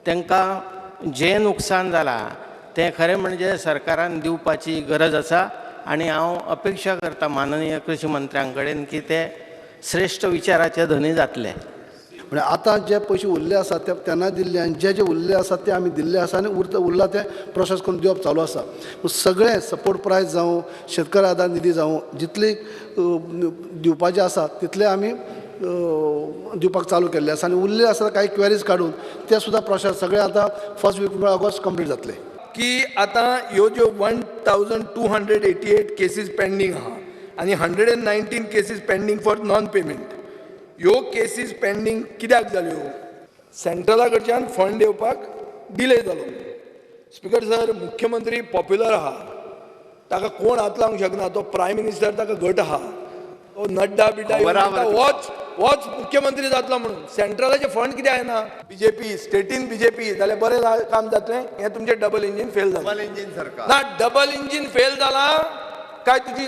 तांकां जें नुकसान जालां तें खरें म्हणजे सरकारान दिवपाची गरज आसा आनी हांव अपेक्षा करता माननीय कृशी मंत्र्यां कडेन की ते श्रेश्ठ विचाराचे धनी जातले. म्हणजे आतां जे पयशे उरले आसा ते तेन्ना दिल्ले आनी जे जे उरले आसा ते आमी दिल्ले आसा आनी उरला ते प्रोसेस करून दिवप चालू आसा. सगळें सपोर्ट प्रायस जावं, शेतकार आदार निधी जावं, जितली दिवपाचें आसा तितले आमी दिवपाक चालू केल्ले आसा आनी उरले आसा कांय क्वेरीज काडून ते सुद्दां प्रोसेस सगळे आतां फर्स्ट वीक ऑगस्ट कंप्लीट जातले. की आतां ह्यो ज्यो 1288 cases pending आहा आनी 119 cases pending for non payment, ह्यो केसीस पेंडींग कित्याक जाल्यो? सेंट्रला कडच्यान फंड येवपाक डिले जालो. स्पिकर सर, मुख्यमंत्री पॉप्युलर आहा, ताका कोण हात लावंक शकना, तो प्रायम मिनिस्टर ताका घट आहा, तो नड्डा बिड्डा होच होच मुख्यमंत्री जातलो म्हणून सेंट्रलाचे फंड कित्याक येना? बीजेपी स्टेटीन बीजेपी जाल्यार बरें काम जातलें. हें तुमचें डबल इंजीन फेल जालें. डबल इंजीन सरकार ना, डबल इंजीन फेल जाला काय तुजी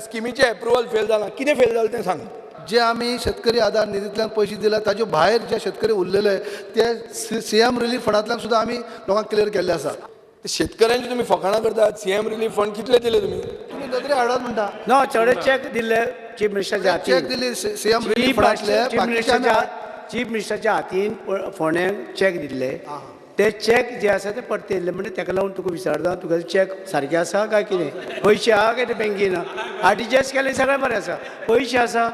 स्किमीचें एप्रुवल फेल जाला? कितें फेल जालें तें सांग. जे आमी शेतकरी आदार निधींतल्यान पयशे दिले ताजे भायर जे शेतकरी उरलेले ते सीएम रिलीफ फंडांतल्यान सुद्दां आमी लोकांक क्लियर केल्ले आसा. शेतकऱ्यांची तुमी फकाणां करतात. सीएम रिलीफ फंड कितले दिले तुमी? तुमी नदरे हाडात म्हणटा. ना, चडे चॅक दिल्ले चीफ मिनिस्टराच्या चॅक हातीन. दिली सीएम रिलीफ फंडांतले, बाकीचे आमी चीफ मिनिस्टराच्या हातीन फोंड्यांक चॅक दिल्ले, ते चॅक जे आसा ते परते येयल्ले. म्हणजे ताका लागून तुका विचारता, तुगे चॅक सारके आसा काय कितें? पयशे आहा काय ते बँकेन? आरटीजीएस केले सगळें बरें आसा, पयशे आसा.